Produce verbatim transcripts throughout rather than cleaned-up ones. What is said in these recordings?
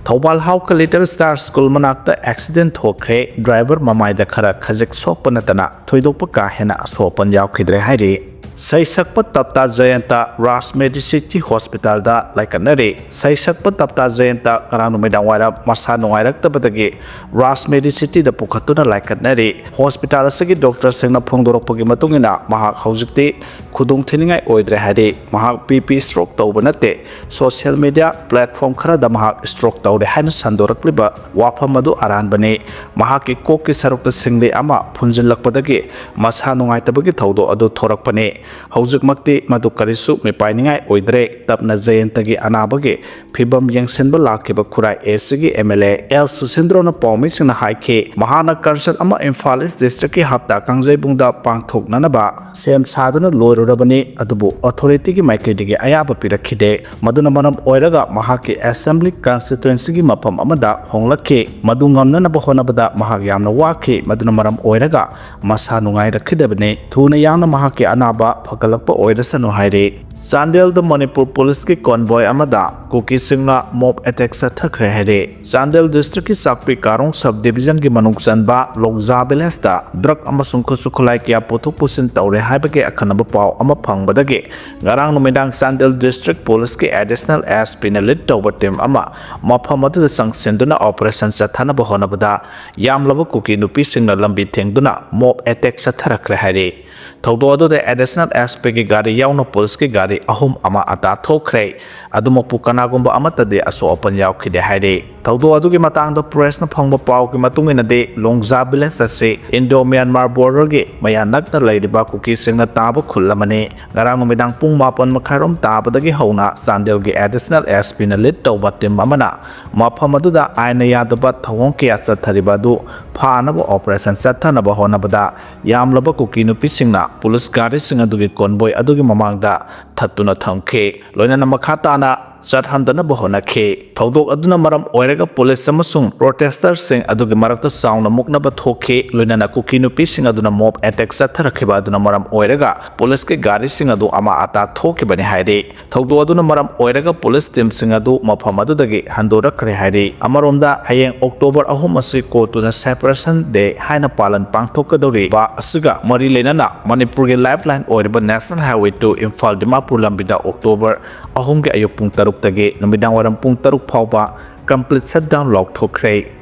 Thoubal ꯍꯥꯎꯈ Little Star School ꯃꯅꯥꯛꯇ accident ꯊꯣꯛꯈ꯭ꯔꯦ꯫ Driver ꯃꯃꯥꯏꯗ ꯈꯔ ꯈꯖꯤꯛ ꯁꯣꯛꯄ ꯅꯠꯇꯅ ꯊꯣꯏꯗꯣꯛꯄ ꯀꯥ ꯍꯦꯟꯅ ꯑꯁꯣꯛ ꯑꯄꯟ ꯌꯥꯎꯈꯤꯗ꯭ꯔꯦ ꯍꯥꯏꯔꯤ꯫ ꯁꯩꯁꯛꯄ ꯇꯞꯇꯥ ꯖꯌꯟꯇ ꯔꯥꯖ ꯃꯦꯗꯤꯁꯤꯇꯤ ꯍꯣꯁꯄꯤꯇꯥꯜꯗ ꯂꯥꯏꯀꯠꯅꯔꯤ꯫ ꯁꯩꯁꯛꯄ ꯇꯞꯇꯥ ꯖꯌꯟꯇ ꯉꯔꯥꯡ ꯅꯨꯃꯤꯗꯥꯡ ꯋꯥꯏꯔꯝ ꯃꯁꯥ ꯅꯨꯡꯉꯥꯏꯔꯛꯇꯕꯗꯒꯤ ꯔꯥꯖ ꯃꯦꯗꯤꯁꯤꯇꯤꯗ ꯄꯨꯈꯠꯇꯨꯅ ꯂꯥꯏꯀꯠꯅꯔꯤ꯫ ꯍꯣꯁꯄꯤꯇꯥꯜ ꯑꯁꯤꯒꯤ ꯗꯣꯛꯇꯔꯁꯤꯡꯅ ꯐꯣꯡꯗꯣꯔꯛꯄꯒꯤ ꯃꯇꯨꯡ ꯏꯟꯅ ꯃꯍꯥꯛ ꯍꯧꯖꯤꯛꯇꯤ ꯈꯨꯗꯣꯡ ꯊꯤꯅꯤꯡꯉꯥꯏ ꯑꯣꯏꯗ꯭ꯔꯦ ꯍꯥꯏꯔꯤ꯫ ꯃꯍꯥꯛ BP stroke ꯇꯧꯕ ꯅꯠꯇꯦ꯫ ꯁꯣꯁꯤꯌꯦꯜ ꯃꯤꯗꯤꯌꯥ ꯄ꯭ꯂꯦꯠꯐꯣꯝ ꯈꯔꯗ ꯃꯍꯥꯛ stroke ꯇꯧꯔꯦ ꯍꯥꯏꯅ ꯁꯟꯗꯣꯔꯛꯂꯤꯕ ꯋꯥꯐꯝ ꯑꯗꯨ ꯑꯔꯥꯟꯕꯅꯤ꯫ ꯃꯍꯥꯛꯀꯤ ꯀꯣꯛꯀꯤ ꯁꯔꯨꯛꯇ ꯁꯤꯡꯂꯤ ꯑꯃ ꯐꯨꯟꯖꯤꯜꯂꯛꯄꯗꯒꯤ ꯃꯁꯥ ꯅꯨꯡꯉꯥꯏꯇꯕꯒꯤ ꯊꯧꯗꯣꯛ ꯑꯗꯨ ꯊꯣꯔꯛꯄꯅꯤ꯫ ꯍꯧꯖꯤꯛꯃꯛꯇꯤ ꯃꯗꯨ ꯀꯔꯤꯁꯨ ꯃꯤꯄꯥꯏꯅꯤꯡꯉꯥꯏ ꯑꯣꯏꯗ꯭ꯔꯦ꯫ ꯇꯞꯅ ꯖꯌꯟꯇꯒꯤ ꯑꯅꯥꯕꯒꯤ ꯐꯤꯕꯝ ꯌꯦꯡꯁꯤꯟꯕ ꯂꯥꯛꯈꯤꯕ ꯈꯨꯔꯥꯏ ꯑꯦꯁꯤꯒꯤ MLA ꯑꯦꯜ ꯁꯨꯁꯤꯟꯗ꯭ꯔꯣꯅ ꯄꯥꯎꯃꯤꯁꯤꯡꯅ ꯍꯥꯏꯈꯤ, ꯃꯍꯥꯛꯅ concert ꯑꯃ ꯏꯝꯐꯥꯜ ꯏꯁ ꯗꯤꯁꯇ꯭ꯔꯤꯛꯀꯤ ꯍꯞꯇꯥ ꯀꯥꯡꯖꯩꯕꯨꯡꯗ ꯄꯥꯡꯊꯣꯛꯅꯅꯕ ꯁꯦꯝ ꯁꯥꯗꯨꯅ ꯂꯣꯏꯔꯨꯔꯕꯅꯤ, ꯑꯗꯨꯕꯨ ꯑꯣꯊꯣꯔꯤꯇꯤꯒꯤ ꯃꯥꯏꯀꯩꯗꯒꯤ ꯑꯌꯥꯕ ꯄꯤꯔꯛꯈꯤꯗꯦ꯫ ꯃꯗꯨꯅ ꯃꯔꯝ ꯑꯣꯏꯔꯒ ꯃꯍꯥꯛꯀꯤ ꯑꯦꯁꯦꯝꯕ꯭ꯂꯤ ꯀꯟꯁꯇꯤꯇ꯭ꯋꯦꯟꯁꯤꯒꯤ ꯃꯐꯝ ꯑꯃꯗ ꯍꯣꯡꯂꯛꯈꯤ꯫ ꯃꯗꯨ ꯉꯝꯅꯅꯕ ꯍꯣꯠꯅꯕꯗ ꯃꯍꯥꯛ ꯌꯥꯝꯅ ꯋꯥꯈꯤ꯫ ꯃꯗꯨꯅ ꯃꯔꯝ ꯑꯣꯏꯔꯒ ꯃꯁꯥ ꯅꯨꯡꯉꯥꯏꯔꯛꯈꯤꯗꯕꯅꯤ꯫ ꯊꯨꯅ ꯌꯥꯡꯅ ꯃꯍꯥꯛꯀꯤ ꯑꯅꯥꯕ ꯐꯒꯠꯂꯛꯄ ꯑꯣꯏꯔꯁꯅꯨ ꯍꯥꯏꯔꯤ꯫ ꯆꯥꯟꯗꯦꯜꯗ ꯃꯅꯤꯄꯨꯔ ꯄꯨꯂꯤꯁꯀꯤ ꯀꯣꯟꯕꯣꯏ ꯑꯃꯗ ꯀꯨꯀꯤꯁꯤꯡꯅ ꯃꯣꯕ ꯑꯦꯇꯦꯛ ꯆꯠꯊꯈ꯭ꯔꯦ ꯍꯥꯏꯔꯤ꯫ ꯆꯥꯟꯗꯦꯜ ꯗꯤꯁꯇ꯭ꯔꯤꯛꯀꯤ ꯆꯥꯛꯄꯤ ꯀꯥꯔꯣꯡ ꯁꯕ ꯗꯤꯕꯤꯖꯟꯒꯤ ꯃꯅꯨꯡ ꯆꯟꯕ ꯂꯣꯡꯖꯥ ꯚꯤꯂꯦꯖꯇ ꯗ꯭ꯔꯒ ꯑꯃꯁꯨꯡ ꯈꯨꯠꯁꯨ ꯈꯨꯠꯂꯥꯏ ꯀꯌꯥ ꯄꯨꯊꯣꯛ ꯄꯨꯁꯤꯟ ꯇꯧꯔꯦ ꯍꯥꯏꯕꯒꯤ ꯑꯈꯟꯅꯕ ꯄꯥꯎ ꯑꯃ ꯐꯪꯕꯗꯒꯤ ꯉꯔꯥꯡ ꯅꯨꯃꯤꯗꯥꯡ ꯆꯥꯟꯗꯦꯜ ꯗꯤꯁꯇ꯭ꯔꯤꯛ ꯄꯨꯂꯤꯁꯀꯤ ꯑꯦꯗꯤꯁꯅꯦꯜ ꯑꯦꯁ ꯄꯤꯅ ꯂꯤꯗ ꯇꯧꯕ ꯇꯤꯝ ꯑꯃ ꯃꯐꯝ ꯑꯗꯨꯗ ꯆꯪꯁꯤꯟꯗꯨꯅ ꯑꯣꯄꯔꯦꯁꯟ ꯆꯠꯊꯅꯕ ꯍꯣꯠꯅꯕꯗ ꯌꯥꯝꯂꯕ ꯀꯨꯀꯤ ꯅꯨꯄꯤꯁꯤꯡꯅ ꯂꯝꯕꯤ ꯊꯤꯡꯗꯨꯅ ꯃꯣꯕ ꯑꯦꯇꯦꯛ ꯆꯠꯊꯔꯛꯈ꯭ꯔꯦ ꯍꯥꯏꯔꯤ꯫ ꯊꯧꯗꯣꯛ ꯑꯗꯨꯗ ꯑꯦꯗꯤꯁꯅꯦꯜ ꯑꯦꯁ ꯄꯤꯒꯤ ꯒꯥꯔꯤ ꯌꯥꯎꯅ ꯄꯨꯂꯤꯁꯀꯤ ꯒꯥꯔꯤ ꯑꯍꯨꯝ ꯑꯃ ꯑꯇꯥ ꯊꯣꯛꯈ꯭ꯔꯦ꯫ ꯑꯗꯨꯃꯛꯄꯨ ꯀꯅꯥꯒꯨꯝꯕ ꯑꯃꯠꯇꯗꯤ ꯑꯁꯣꯛ ꯑꯄꯟ ꯌꯥꯎꯈꯤꯗꯦ ꯍꯥꯏꯔꯤ꯫ ꯊꯧꯗꯣꯛ ꯑꯗꯨꯒꯤ ꯃꯇꯥꯡꯗ ꯄ꯭ꯔꯦꯁꯅ ꯐꯪꯕ ꯄꯥꯎꯒꯤ ꯃꯇꯨꯡ ꯏꯟꯅꯗꯤ, ꯂꯣꯡꯖꯥ ꯚꯤꯂꯦꯖ ꯑꯁꯤ ꯏꯟꯗꯣ ꯃ꯭ꯌꯥꯟꯃꯥꯔ ꯕꯣꯔꯗꯔꯒꯤ ꯃꯌꯥ ꯅꯛꯅ ꯂꯩꯔꯤꯕ ꯀꯨꯀꯤꯁꯤꯡꯅ ꯇꯥꯕ ꯈꯨꯜ ꯑꯃꯅꯤ꯫ ꯉꯔꯥꯡ ꯅꯨꯃꯤꯗꯥꯡ ꯄꯨꯡ ꯃꯥꯄꯟ ꯃꯈꯥꯏꯔꯣꯝ ꯇꯥꯕꯗꯒꯤ ꯍꯧꯅ ꯆꯥꯟꯗꯦꯜꯒꯤ ꯑꯦꯗꯤꯁꯅꯦꯜ ꯑꯦꯁ ꯄꯤꯅ ꯂꯤꯗ ꯇꯧꯕ ꯇꯤꯝ ꯑꯃꯅ ꯃꯐꯝ ꯑꯗꯨꯗ ꯑꯥꯏꯟꯅ ꯌꯥꯗꯕ ꯊꯧꯑꯣꯡ ꯀꯌꯥ ꯆꯠꯊꯔꯤꯕ ꯑꯗꯨ ꯐꯥꯅꯕ ꯑꯣꯄꯔꯦꯁꯟ ꯆꯠꯊꯅꯕ ꯍꯣꯠꯅꯕꯗ ꯌꯥꯝꯂꯕ ꯀꯨꯀꯤ ꯅꯨꯄꯤꯁꯤꯡꯅ ꯄꯨꯂꯤꯁ ꯒꯥꯔꯤꯁꯤꯡ ꯑꯗꯨꯒꯤ ꯀꯣꯟꯕꯣꯏ ꯑꯗꯨꯒꯤ ꯃꯃꯥꯡꯗ ꯊꯠꯇꯨꯅ ꯊꯝꯈꯤ꯫ ꯂꯣꯏꯅꯅ ꯃꯈꯥ ꯇꯥꯅ ꯆꯠꯍꯟꯗꯅꯕ ꯍꯣꯠꯅꯈꯤ꯫ ꯊꯧꯗꯣꯛ ꯑꯗꯨꯅ ꯃꯔꯝ ꯑꯣꯏꯔꯒ ꯄꯨꯂꯤꯁ ꯑꯃꯁꯨꯡ ꯄ꯭ꯔꯣꯇꯦꯁꯇꯔꯁꯤꯡ ꯑꯗꯨꯒꯤ ꯃꯔꯛꯇ ꯆꯥꯎꯅ ꯃꯨꯛꯅꯕ ꯊꯣꯛꯈꯤ, ꯂꯣꯏꯅꯅ ꯀꯨꯀꯤ ꯅꯨꯄꯤꯁꯤꯡ ꯑꯗꯨꯅ ꯃꯣꯕ ꯑꯦꯇꯦꯛ ꯆꯠꯊꯔꯛꯈꯤꯕ ꯑꯗꯨꯅ ꯃꯔꯝ ꯑꯣꯏꯔꯒ ꯄꯨꯂꯤꯁꯀꯤ ꯒꯥꯔꯤꯁꯤꯡ ꯑꯗꯨ ꯑꯃꯥ ꯑꯇꯥ ꯊꯣꯛꯈꯤꯕꯅꯤ ꯍꯥꯏꯔꯤ꯫ ꯊꯧꯗꯣꯛ ꯑꯗꯨꯅ ꯃꯔꯝ ꯑꯣꯏꯔꯒ ꯄꯨꯂꯤꯁ ꯇꯤꯝꯁꯤꯡ ꯑꯗꯨ ꯃꯐꯝ ꯑꯗꯨꯗꯒꯤ ꯍꯟꯗꯣꯔꯛꯈ꯭ꯔꯦ ꯍꯥꯏꯔꯤ꯫ ꯑꯃꯔꯣꯝꯗ, ꯍꯌꯦꯡ ꯑꯣꯛꯇꯣꯕꯔ ꯑꯍꯨꯝ ꯑꯁꯤ ꯀꯣꯇꯨꯅ ꯁꯦꯄꯔꯦꯁꯟ ꯗꯦ ꯍꯥꯏꯅ ꯄꯥꯂꯟ ꯄꯥꯡꯊꯣꯛꯀꯗꯧꯔꯤꯕ ꯑꯁꯤꯒ ꯃꯔꯤ ꯂꯩꯅꯅ ꯃꯅꯤꯄꯨꯔꯒꯤ ꯂꯥꯏꯐ ꯂꯥꯏꯟ ꯑꯣꯏꯔꯤꯕ national highway two Imphal Dimapur ꯂꯝꯕꯤꯗ ꯑꯣꯛꯇꯣꯕꯔ ꯑꯍꯨꯝꯒꯤ ꯑꯌꯨꯛ ꯄꯨꯡ ꯇꯔꯨꯛꯇꯒꯤ ꯅꯨꯃꯤꯗꯥꯡ ꯋꯥꯏꯔꯝ ꯄꯨꯡ ꯇꯔꯨꯛ ꯐꯥꯎꯕ complete shutdown ꯂꯥꯎꯊꯣꯛꯈ꯭ꯔꯦ꯫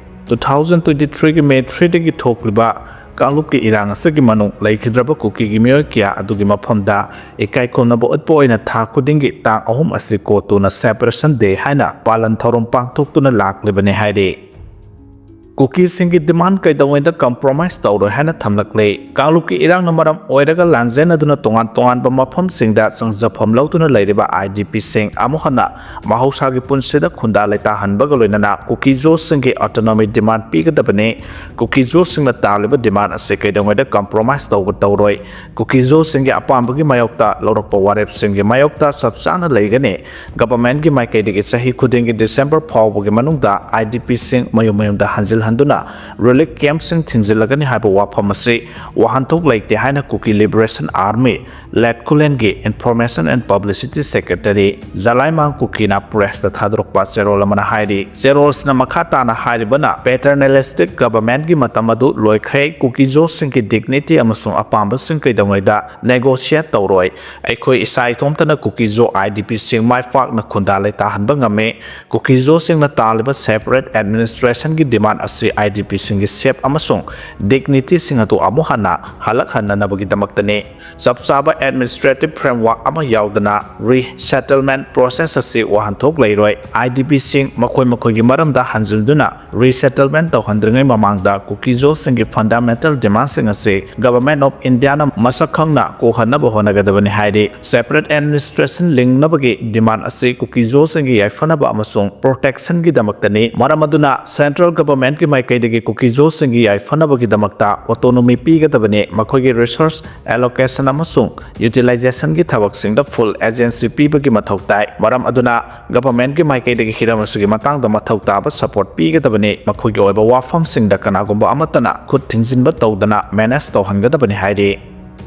Two thousand twenty ꯊ꯭ꯔꯤꯒꯤ ꯃꯦ ꯊ꯭ꯔꯤꯗꯒꯤ ꯊꯣꯛꯂꯤꯕ ꯀꯥꯡꯂꯨꯞꯀꯤ ꯏꯔꯥꯡ ꯑꯁꯤꯒꯤ ꯃꯅꯨꯡ ꯂꯩꯈꯤꯗ꯭ꯔꯕ ꯀꯨꯀꯤꯒꯤ ꯃꯤꯑꯣꯏ ꯀꯌꯥ ꯑꯗꯨꯒꯤ ꯃꯐꯝꯗ ꯏꯀꯥꯏ ꯈꯨꯝꯅꯕ ꯎꯠꯄ ꯑꯣꯏꯅ ꯊꯥ ꯈꯨꯗꯤꯡꯒꯤ ꯇꯥꯡ ꯑꯍꯨꯝ ꯑꯁꯤ ꯀꯣꯇꯨꯅ ꯁꯦꯄꯔꯦꯁꯟ ꯗꯦ ꯍꯥꯏꯅ ꯄꯥꯂꯟ ꯊꯧꯔꯝ ꯄꯥꯡꯊꯣꯛꯇꯨꯅ ꯂꯥꯛꯂꯤꯕꯅꯤ ꯍꯥꯏꯔꯤ꯫ ꯀꯨꯀꯤꯁꯤꯡꯒꯤ ꯗꯤꯃꯥꯟ ꯀꯩꯗꯧꯉꯩꯗ ꯀꯝꯄ꯭ꯔꯣꯃꯥꯏꯁ ꯇꯧꯔꯣꯏ ꯍꯥꯏꯅ ꯊꯝꯂꯛꯂꯦ꯫ ꯀꯥꯡꯂꯨꯞꯀꯤ ꯏꯔꯥꯡꯅ ꯃꯔꯝ ꯑꯣꯏꯔꯒ ꯂꯥꯟꯖꯦꯟꯅꯗꯨꯅ ꯇꯣꯉꯥꯟ ꯇꯣꯉꯥꯟꯕ ꯃꯐꯝꯁꯤꯡꯗ ꯆꯪꯖꯐꯝ ꯂꯧꯗꯨꯅ ꯂꯩꯔꯤꯕ ꯑꯥꯏ ꯗꯤ ꯄꯤꯁꯤꯡ ꯑꯃꯨꯛ ꯍꯟꯅ ꯃꯍꯧꯁꯥꯒꯤ ꯄꯨꯟꯁꯤꯗ ꯈꯨꯟꯗꯥ ꯂꯩꯇꯥꯍꯟꯕꯒ ꯂꯣꯏꯅꯅ ꯀꯨꯀꯤꯖꯣꯁꯤꯡꯒꯤ ꯑꯣꯇꯣꯅꯣꯃꯤ ꯗꯤꯃꯥꯟ ꯄꯤꯒꯗꯕꯅꯤ꯫ ꯀꯨꯀꯤꯖꯣꯁꯤꯡꯅ ꯇꯥꯜꯂꯤꯕ ꯗꯤꯃꯥꯟ ꯑꯁꯤ ꯀꯩꯗꯧꯉꯩꯗ ꯀꯝꯄ꯭ꯔꯣꯃꯥꯏꯁ ꯇꯧꯕ ꯇꯧꯔꯣꯏ꯫ ꯀꯨꯀꯤꯖꯣꯁꯤꯡꯒꯤ ꯑꯄꯥꯝꯕꯒꯤ ꯃꯥꯌꯣꯛꯇ ꯂꯧꯔꯛꯄ ꯋꯥꯔꯦꯞꯁꯤꯡꯒꯤ ꯃꯥꯌꯣꯛꯇ ꯆꯞ ꯆꯥꯅ ꯂꯩꯒꯅꯤ꯫ ꯒꯚꯔꯟꯃꯦꯟꯠꯀꯤ ꯃꯥꯏꯀꯩꯗꯒꯤ ꯆꯍꯤ ꯈꯨꯗꯤꯡꯒꯤ ꯗꯤꯁꯦꯝꯕꯔ ꯐꯥꯎꯕꯒꯤ ꯃꯅꯨꯡꯗ ꯑꯥꯏ ꯗꯤ ꯄꯤꯁꯤꯡ ꯃꯌꯨꯝ ꯃꯌꯨꯝꯗ ꯍꯟꯖꯤꯜꯍꯟꯗꯨꯅ ꯔꯤꯂꯤꯐ ꯀꯦꯝꯞꯁꯤꯡ ꯊꯤꯡꯖꯤꯜꯂꯒꯅꯤ ꯍꯥꯏꯕ ꯋꯥꯐꯝ ꯑꯁꯤ ꯋꯥꯍꯟꯊꯣꯛ ꯂꯩꯇꯦ ꯍꯥꯏꯅ ꯀꯨꯀꯤ ꯂꯤꯕꯔꯦꯁꯟ ꯑꯥꯔꯃꯤ, ꯂꯦꯠ ꯈꯨꯂꯦꯟꯒꯤ ꯏꯟꯐꯣꯔꯃꯦꯁꯟ ꯑꯦꯟ ꯄꯕ꯭ꯂꯤꯁꯤꯇꯤ ꯁꯦꯀ꯭ꯔꯦꯇꯔꯤ ꯖꯂꯥꯏꯃꯥꯡ ꯀꯨꯀꯤꯅ ꯄ꯭ꯔꯦꯁꯇ ꯊꯥꯗꯣꯔꯛꯄ ꯆꯦꯔꯣꯜ ꯑꯃꯅ ꯍꯥꯏꯔꯤ꯫ ꯆꯦꯔꯣꯜꯁꯤꯅ ꯃꯈꯥ ꯇꯥꯅ ꯍꯥꯏꯔꯤꯕꯅ, ꯄꯦꯇꯔꯅꯦꯂꯤꯁꯇꯤꯛ ꯒꯚꯔꯟꯃꯦꯟꯠꯀꯤ ꯃꯇꯝ ꯑꯗꯨ ꯂꯣꯏꯈ꯭ꯔꯦ꯫ ꯀꯨꯀꯤꯖꯣꯁꯤꯡꯒꯤ ꯗꯤꯒꯅꯤꯇꯤ ꯑꯃꯁꯨꯡ ꯑꯄꯥꯝꯕꯁꯤꯡ ꯀꯩꯗꯧꯉꯩꯗ ꯅꯦꯒꯣꯁꯤꯌꯦꯠ ꯇꯧꯔꯣꯏ꯫ ꯑꯩꯈꯣꯏ ꯏꯁꯥ ꯏꯇꯣꯝꯇꯅ ꯀꯨꯀꯤꯖꯣ ꯑꯥꯏ ꯗꯤ ꯄꯤꯁꯤꯡ ꯃꯥꯏ ꯄꯥꯛꯅ ꯈꯨꯟꯗꯥ ꯂꯩꯇꯥꯍꯟꯕ ꯉꯝꯃꯤ꯫ ꯀꯨꯀꯤꯖꯣꯁꯤꯡꯅ ꯇꯥꯜꯂꯤꯕ ꯁꯦꯄꯔꯦꯠ ꯑꯦꯗꯃꯤꯅꯤꯁꯇ꯭ꯔꯦꯁꯟꯒꯤ ꯗꯤꯃꯥꯟ ꯑꯁꯤ ꯑꯥꯏ ꯗꯤ ꯄꯤꯁꯤꯡꯒꯤ ꯁꯦꯞ ꯑꯃꯁꯨꯡ ꯗꯤꯒꯅꯤꯇꯤꯁꯤꯡ ꯑꯗꯨ ꯑꯃꯨꯛ ꯍꯟꯅ ꯍꯜꯂꯛꯍꯟꯅꯅꯕꯒꯤꯗꯃꯛꯇꯅꯤ꯫ ꯆꯞ ꯆꯥꯕ ꯑꯦꯗꯃꯤꯅꯤꯁꯇ꯭ꯔꯦꯇꯤꯚ ꯐ꯭ꯔꯦꯝꯋꯥꯔꯛ ꯑꯃ ꯌꯥꯎꯗꯅ ꯔꯤꯁꯦꯇꯜꯃꯦꯟꯠ ꯄ꯭ꯔꯣꯁꯦꯁ ꯑꯁꯤ ꯋꯥꯍꯟꯊꯣꯛ ꯂꯩꯔꯣꯏ꯫ ꯑꯥꯏ ꯗꯤ ꯄꯤꯁꯤꯡ ꯃꯈꯣꯏ ꯃꯈꯣꯏꯒꯤ ꯃꯔꯝꯗ ꯍꯟꯖꯤꯟꯗꯨꯅ ꯔꯤꯁꯦꯇꯜꯃꯦꯟꯠ ꯇꯧꯍꯟꯗ꯭ꯔꯤꯉꯩ ꯃꯃꯥꯡꯗ ꯀꯨꯀꯤꯖꯣꯁꯤꯡꯒꯤ ꯐꯟꯗꯥꯃꯦꯟꯇꯜ ꯗꯤꯃꯥꯟꯁꯤꯡ ꯑꯁꯤ ꯒꯚꯔꯟꯃꯦꯟꯠ ꯑꯣꯐ ꯏꯟꯗꯤꯌꯥꯅ ꯃꯁꯛ ꯈꯪꯅ ꯀꯣꯛꯍꯟꯅꯕ ꯍꯣꯠꯅꯒꯗꯕꯅꯤ ꯍꯥꯏꯔꯤ꯫ ꯁꯦꯄꯔꯦꯠ ꯑꯦꯗꯃꯤꯅꯤꯁꯇ꯭ꯔꯦꯁꯟ ꯂꯤꯡꯅꯕꯒꯤ ꯗꯤꯃꯥꯟ ꯑꯁꯤ ꯀꯨꯀꯤꯖꯣꯁꯤꯡꯒꯤ ꯌꯥꯏꯐꯅꯕ ꯑꯃꯁꯨꯡ ꯄ꯭ꯔꯣꯇꯦꯛꯁꯟꯒꯤꯗꯃꯛꯇꯅꯤ꯫ ꯃꯔꯝ ꯑꯗꯨꯅ ꯁꯦꯟꯇ꯭ꯔꯦꯜ ꯒꯚꯔꯟꯃꯦꯟꯠꯀꯤ ꯃꯥꯏꯀꯩꯗꯒꯤ ꯀꯨꯀꯤꯖꯣꯁꯤꯡꯒꯤ ꯌꯥꯏꯐꯅꯕꯒꯤꯗꯃꯛꯇ ꯑꯣꯇꯣꯅꯣꯃꯤ ꯄꯤꯒꯗꯕꯅꯤ꯫ ꯃꯈꯣꯏꯒꯤ ꯔꯤꯁꯣꯔꯁ ꯑꯦꯂꯣꯀꯦꯁꯟ ꯑꯃꯁꯨꯡ Utilizationꯒꯤ ꯊꯕꯛꯁꯤꯡꯗ full agency ꯄꯤꯕꯒꯤ ꯃꯊꯧ ꯇꯥꯏ꯫ ꯃꯔꯝ ꯑꯗꯨꯅ governmentꯀꯤ ꯃꯥꯏꯀꯩꯗꯒꯤ ꯍꯤꯔꯝ ꯑꯁꯤꯒꯤ ꯃꯇꯥꯡꯗ ꯃꯊꯧ ꯇꯥꯕ support ꯄꯤꯒꯗꯕꯅꯤ꯫ ꯃꯈꯣꯏꯒꯤ ꯑꯣꯏꯕ ꯋꯥꯐꯝꯁꯤꯡꯗ ꯀꯅꯥꯒꯨꯝꯕ ꯑꯃꯠꯇꯅ ꯈꯨꯠ ꯊꯤꯡꯖꯤꯟꯕ ꯇꯧꯗꯅ manage ꯇꯧꯍꯟꯒꯗꯕꯅꯤ ꯍꯥꯏꯔꯤ꯫